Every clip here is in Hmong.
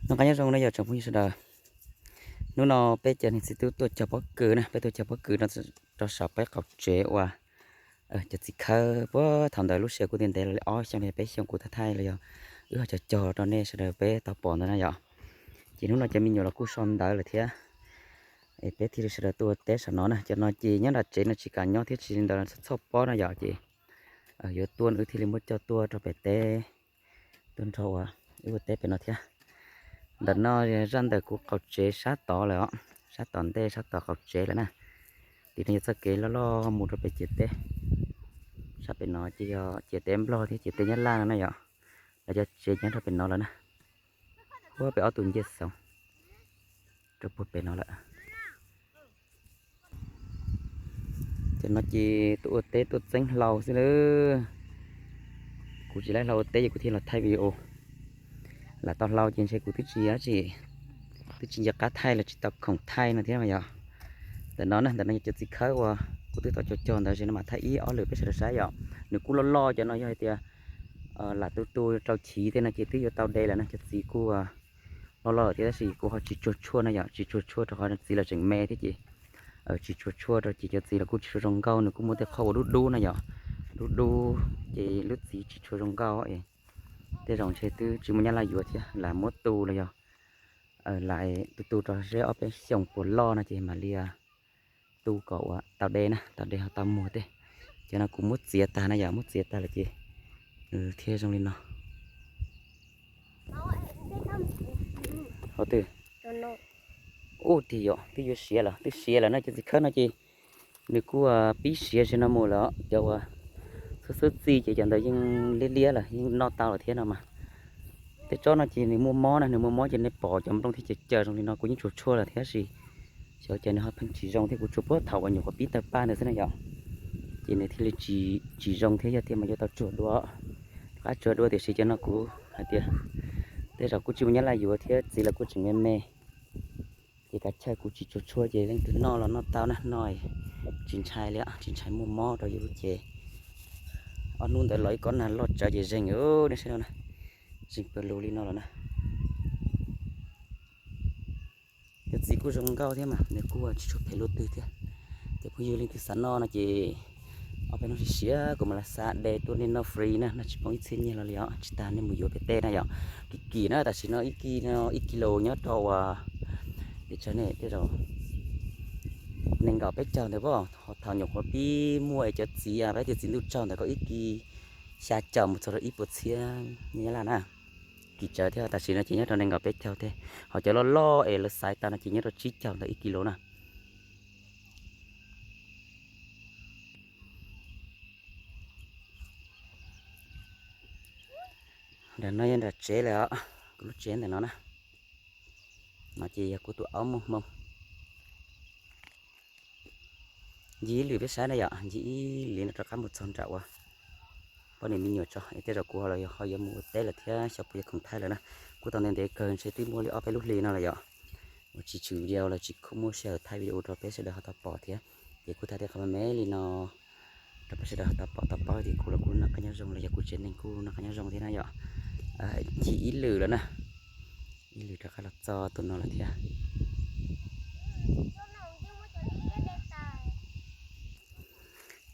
Noj qab nyob zoo na yog tsoom phooj ywg sawv daws. Hnub no peb cov niam txiv tub tuaj cog pob kws na, peb tuaj cog pob kws no rau saum peb qaum tsev uas cov txiv khawb puag thaum ntawd lub sij hawm kuv ntev ntev los li ob xyoo li peb xyoo kuv thaij thaij los yog wb ho cog cog rau nej sawv daws peb tau pom ntawd na yom. Ces hnub no cov me nyuam los kuj so ntawv lawm thiab, es peb thiaj li sawv daws tuaj ua teb saum no na. Cov no ces nyob nram tsev no tsis kam nyob thiab tsis li ntawd txhoj pob na yom, ces yuav tuaj wb thiaj li muab coj tuaj rau pem teb, tuaj nrog ua, wb ua teb pem no thiab. Ntawm no zaj ntawm kuv qaum tsev sab tod lawm os, sab tom ntej sab tom qaum tsev lawm na. Tim no yog txoj kev loj loj mus rau pem ciam teb. Sab pem no ces yog ciam teb Nplog thiab ciam teb Nyab Laj no na yom. Lawv cov tsev nyob rau pem no lawm na. Puag pem ob tug ncej xeev rau puag pem no lawm. Cov no ces tuaj ua teb tuaj txeeb hlau xwb lawm. Kuv tsis laib hlau ua teb ces kuv thiaj los thaij video. Lam tau hlau ces ntshe kuv twb tsis, twb tsis nco qab thaij los tsis tau khoom thaij no thiab mas yog. Ntawm no na, ntawm no yog cov txiv khawb uas kuv twb tau cog cog ntawd, no mam thaij ib ob lwm peb sawv daws saib yom. Nws kuj loj loj, cov no yog hais tias lam tu tu rau chiv tej no ces twb yuav tau de lawm na. Cov txiv kuj loj loj lawm thiab tab sis kuv ho tsis tsuag tshuaj na yom, tsis tsuag tshuaj rau qhov txiv los tseem me thiab ces tsis tsuag tshuaj rau ces cov txiv los kuj tsis tshua zoo nkauj, nws kuj muaj tej qhov uas dub dub na yom, dub dub ces lub txiv tsis tshua zoo nkauj. Tej zaum ntshe twb tsis muaj nyab laj yuav thiab lam muab tu los yog lam tu tu rau seb ob peb xyoos puas loj no ces mam li tu kom uas tau de na, tau de ho tau muag tej. Cov no kuv muab txiav tag na yom, muab txiav tag lawm ces thiaj zoo li no. Hauv twg? Ub, tiag yom, twb yuav siav lawm, twb siav lawm no. Cov txiv khawb no ces nws kuj pib siav zaum no mus lawm, cov uas xub xub txij ces cov ntawd yeej liab liab lawm, yeej noj tau lawm thiab no mas. Tej tsob no ces nws muaj mob na, nws muaj mob ces nej pom cov nplooj thiaj caws caws zoo li no. Kuv yeej tsuag tshuaj lawm thiab tab sis xyov cas nws ho pheej tsis zoo thiab, kuv tsuag puag thaum uas nyuam qhuav pib tawg paj ntawd xwb na yom. Ces nws thiaj li tsis, tsis zoo thiab, yog tiag mas yuav tau tsuag dua, rov qab tsuag dua. Tiam sis cov no kuv hais tias tej zaum kuj tsis muaj nyab laj yuav thiab txiv los kuj tseem me me, ces kav chawj kuv tsis tsuag tshuaj ces leej twg noj los noj tau na, noj tsis ntshai li, tsis ntshai muaj mob rau yus lub cev. Ob hnub ntawd los ib kob nag loj tsawv ces zeeg, nej saib no na, zeeg pawg lug li no lawm na. Cov txiv kuj zoo nkauj thiab mas nws kuj tsis tshua phem luaj twg thiab. Ces phooj ywg leej twg xav noj no ces ob peb hnub siav siav kuv mam li xa de tuaj nej noj free na, noj tsis poob ib txhiab nyiaj los li os, tsis tas nej mus yuav pem teb na yom. Kim kim na, tam sim no ib kis no ib kis lus nyob rau uas, nim tsawg ne, tej zaum nees nkaum peb caug ntawd pob. Thaum nyuam qhuav pib muaj es cov txiv peb tias txiv ntuj tsaug ntawd kom ib kis xya caum mus txog rau ib puas txhiab nyiaj Nyab Laj na. Kim tsawv thiab, tam sim no ces nyob rau nees nkaum peb caug thiab, ho cov loj loj es lawv xaiv tau no ces nyob rau tsib caug ntawm ib kis lus na. Nram no yog nram tsev lawm os, kuv lub tsev ntawm no na. No ces yog kuv tus aub muag hmoo. Ncig ib lwm peb saib na yom, ncig ib lwm no rov qab mus txog nram uas poj niam me nyuam tso, es tej zaum kuv ho yuav mus ua teb lawm thiab xyov puas yuav khoom thaij lawm na. Kuj tau ntev ntev kawg ntshe twb muaj li ob peb lub hlis no lawm yom, uas tsis tshwm video los tsis muaj sij hawm thaij video rau peb sawv daws ho tau pom thiab. Ces kuj thaij tej qhov me me li no rau peb sawv daws ho tau pom tau paub tias kuv los kuj noj qab nyob zoo los yog kuv tsev neeg kuj noj qab nyob zoo thiab na yom. Ncig ib lwm lawm na, ib lwm rov qab los txog tus no lawm thiab.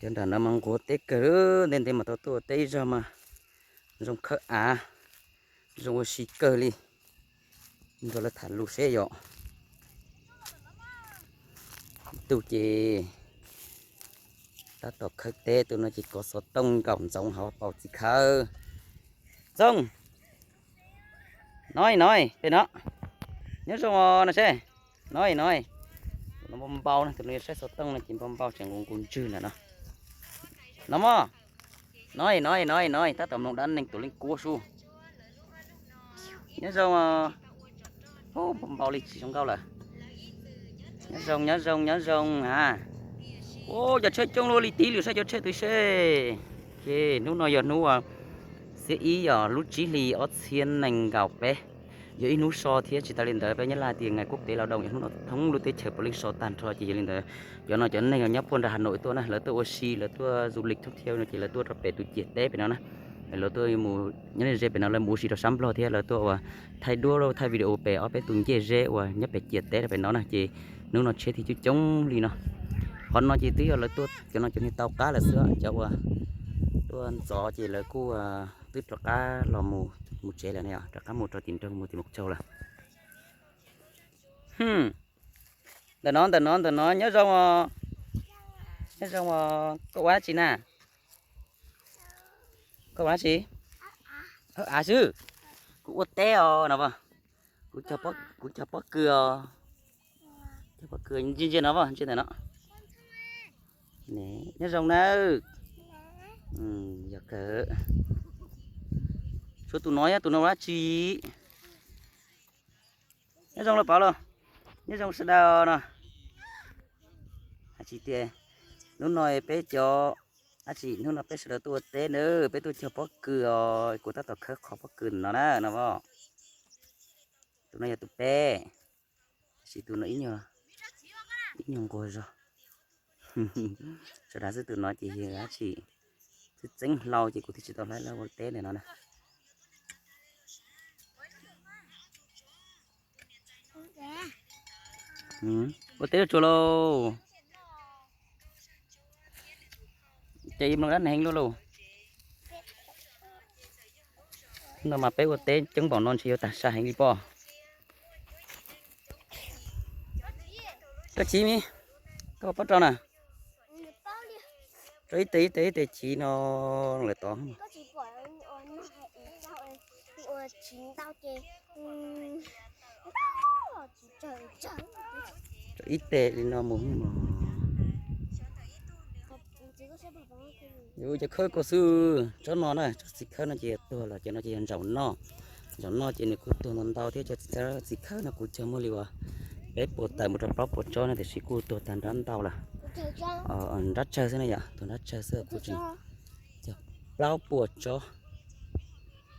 Cov nram no mas nquav teb kawg, ntev ntev mas tau tuaj ua teb ib zaug mas zoo khawb av, zoo ua si kawg li. Nrog lawv tham lus seb yom. Tus ces tab tom khawb teb, tus no ces kov xov tooj nkaum ntxoov hauv paus txiv khawb. Txooj, no no pem no, nyob zoo no seb, no no. Tus no npau npau na, tus no yog saib xov tooj no ces npau npau tseem nqus nqus ntswg ntawm no. No mog, no no no no, tab tom mloog dab neeg tus leej kuab sub. Nyob zoo, npau npau li tsis zoo nkauj lawm. Nyob zoo nyob zoo nyob zoo a. Ua cov tsheb coob luaj li, tib lwm saib cov tsheb tus seb. Ces hnub no yog hnub xiab ib yog lub tsib hlis ob txhiab nees nkaum peb. Yog ib hnub so thiab tsis tas li ntawd peb Nyab Laj tias ngày quốc tế lao động, yog hnub no thoob lub teb chaws puav leej so tag nrho ces yog li ntawd cov no cov neeg nyob puag nram Hà Nội tuaj na, lawv tuaj ua si, lawv tuaj du lịch thoob thiab no ces lawv tuaj rau pem tus ciam teb pem no na. Lawv tuaj mus nyob ze pem no lawv mus ua si rau sab Nplog thiab lawv tuaj ua thaij duab thaij video pem ob peb tus ncej zeb uas nyob pem ciam teb rau pem no na ces hnub no tsheb thiaj coob coob li no. Qhov no ces twb yog lawv tuaj cov no cov niag tau qab lawm xwb, cov uas tuaj ntxov ces lawv kuj twb rov qab los mus mus tsev lawm ne, rov qab mus rau tim nroog mus tim mus tsaug lawm. Ntawm no ntawm no ntawm no nyob zoo os, nyob zoo os, koj ua dab tsi na? Koj ua dab tsi? Av xwb. Kuv ua teb os no, kuv cog pob kws os. Cog pob kws ntsia ntsia no, ntsia ntawm no. Nyob zoo nawb. Yog kawg. Tshuav tus no, tus no ua dab tsi? Nyob zoo los Pov los? Nyob zoo sawv daws no. Hais tsis tias hnub no peb cov, dab tsi, hnub no peb sawv daws tuaj ua teb na, peb tuaj cog pob kws os, kuv tab tom khawb qhov pob kws no na no. Tus no yog tus peb, tab sis tus no ib nyuag nquag zog. Sawv daws xwb, tus no ces yog dab tsi txeeb txeeb hlau ces kuv thiaj tsis tau hlais lawv ua teb ntawm no na. Ua teb tsuag lauj. Ces mloog dab neeg heev luaj lauj. No mas peb ua teb coob npaum no ntshe yuav tag sai heev li pob. Koj chiv me, koj pob rau na. Rau ib tes ib tes ib tes chiv no lawm tod. Rau ib tes li no mus. Yus cov khawb ko xwb, tsob no na, tsob txiv khawb no ces tuag los cov no ces yog ntsaum noj. Ntsaum noj ces nws kuj tuag ntau ntau thiab, cov txiv khawb no kuv cog muaj li uas peb puas tawm mus rau plaub puas tsob no tiam sis kuj tuag tag nrho ntau lawm. Nrab tsawg xwb na yom, tuag nrab tsawg xwb kuv tseem cog plaub puas tsob.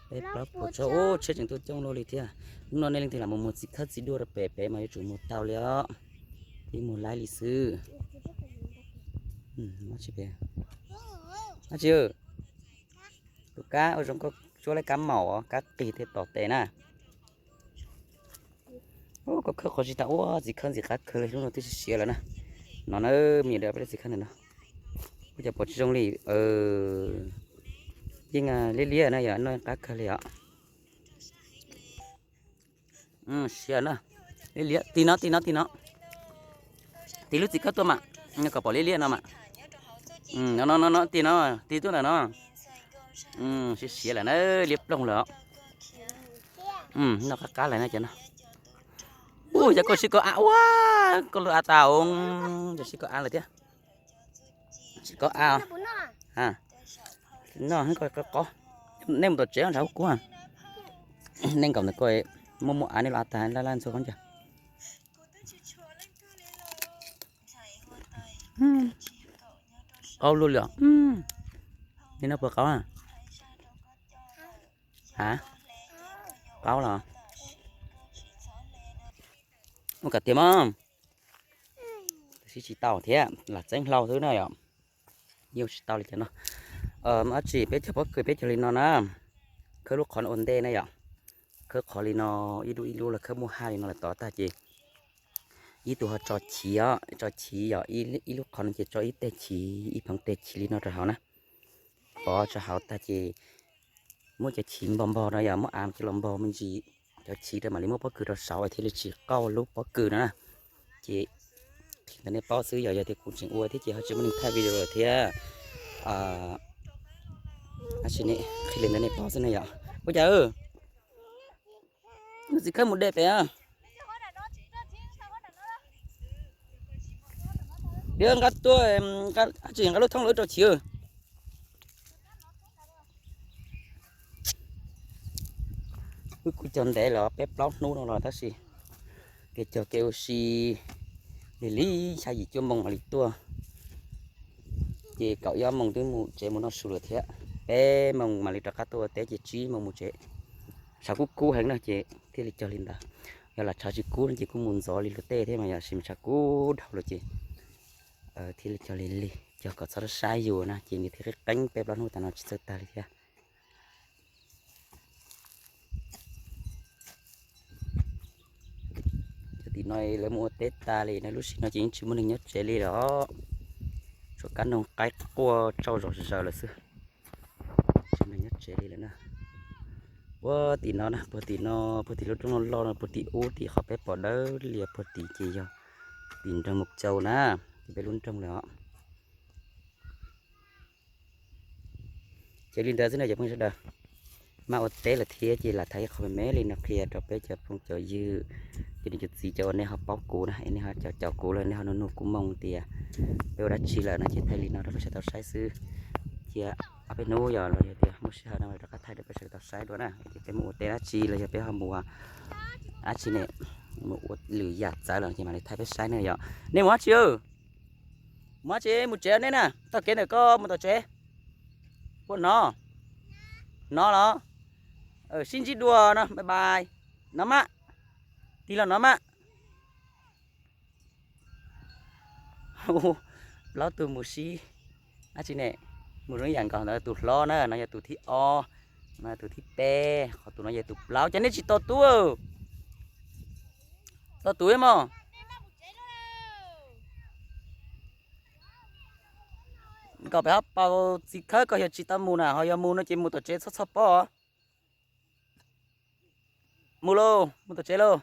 Peb plaub puas tsob, ub, tsheb tseem tuaj coob luaj li thiab. Hnub no nej leej twg lam mus muag txiv khawb txiv duaj rau pem pem mas yuav tsum muag tau li os, ib muag laib li xwb. Dab tsi, tus kab ua zoo koj tsuab laib kab maum os, kab qig thiab tom tes na. Ub, koj khawb qhov tsis tau, ua txiv khawb ntxim qab kawg li, lub no twb siav lawm na. No na, me nyuam dab peb lub txiv khawb ntawm no, ua cas pom tsis zoo li. Yeej liab liab na yom, noj qab kawg li os. Siav na, liab liab, tig no tig no tig no, tig lub txiv khawb tuaj mam, kom pom liab liab no mam. No no no, tig no, tig tuaj ntawm no. Siav siav lawm na, liab ploog lawm os. Noj qab qab lawm na cov no. Ub, yog koj sib koj av ua, koj lub av tas os, yog sib koj av lawm thiab. Sib koj av. Noj, nej mus tom tsev nrhav kuv, nej nkaum ntawm ko muaj muaj av nej los av tas laj laj ntxhua khaub ncaws. Qaub luaj li os. Nej noj puas qaub? Ha, qaub los? Ua kom tiag mog. Tab sis tsis tau thiab, lam txeeb hlau xwb na yom. Yeej tsis tau li cov no. Dab tsi peb cog pob kws peb cog li no na. Khawb lub qhov no ua ntej na yom. Khawb qhov li no, ib lub ib lub los khawb muaj haj li no lawm tod tag ces ib tug ho tso chiv os, tso chiv yom, ib lub qhov no ces tso ib teg chiv, ib phoov teg chiv li no rau hauv na. Pov tso hauv tag ces muab cov chiv npog npog no yom, muab av coj los npog me ntsis cov chiv rau mam li muab pob kws rau saud thiaj li tsis qaug lub pob kws no na. Ces qhia rau nej paub xwb, yog yog tias kuv tseem ua thiab ces ho tsis muaj neeg thaij video lawm thiab. Tab sis qhia li ntawd nej paub xwb ne yom. Ua cas, nws txiv khawb mus de pem. Diab nqa tuaj, tsis nqa lub thoob lawv rau chiv. Wb kuj cog ntev los peb plaub hnub no los tab sis kev cog kev ua si li li xya yim cuaj moos mam li tuaj. Ces kaum ib ob moos twb mus tsev mus noj su lawm thiab, peb moos mam li rov qab tuaj ua teb ces tsib moos mus tsev. Tshav kub kub heev na ces thiaj li cog li ntawd. Yog lam tshav tsis kub no ces kuj mus ntxov li luag tej thiab mas yog sis mas tshav kub dhau lawm ces thiaj li cog li li, cog kom txhob sab yus na ces nws thiaj qeeb qeeb peb plaub hnub tas no tsis txawj tag li thiab. No lawv mus ua teb tas li no, lub sij no ces yeej tsis muaj neeg nyob tsev li lawm. Tshuav kab noog qaib quaj tsauj zom zaws lawm xwb. Tsis muaj neeg nyob tsev li lawm na. Puag tim no na, puag tim no, puag tim lub roob loj loj no, puag tim ub tim qhov peb pom dawb lias puag tim ces yog tim nroog Mus Cau na, tim peb lub nroog lawm os. Ces li ntawd xwb no cov phooj ywg sawv daws, maj ua teb lawm thiab ces lam thaij ib qho me me li no qhia rau peb cov phooj cov ywg, cov niam cov txiv, cov uas nej ho paub kuv na, es nej ho caum caum kuv los nej ho nug nug kuv moo tias peb ua dab tsi lawm no ces thaij li no rau peb sawv daws tau saib xwb. Cia ob peb hnub yog los yog tias muaj sij hawm no rov qab thaij rau peb sawv daws tau saib dua na, tias peb mus ua teb dab tsi los yog peb ho mus dab tsi ne, mus ua lwm yam txawv los ces mam li thaij peb saib na yom. Nej mus dab tsi? Mus dab tsi? Mus tsev nej na, txoj kev ntawm koj mus tom tsev. Puas hnov? Hnov los? Sib ntsib dua no, bye bye. Hnov mas? Tig los hnov mas. Plaub tug mus sib dab tsi ne, mus zoo ib yam nkaus ntawd, tus hlob na, no yog tus thib ob, no yog tus thib peb, qhov tus no yog tus plaub. Cas nej tsis tos tub? Tos tus mog. Nkaus pem hauv paus txiv khawb, koj yog tsis tau mus na, ho yog mus no ces mus tom tsev txhob txhoj pob. Mus lauj, mus tom tsev lauj.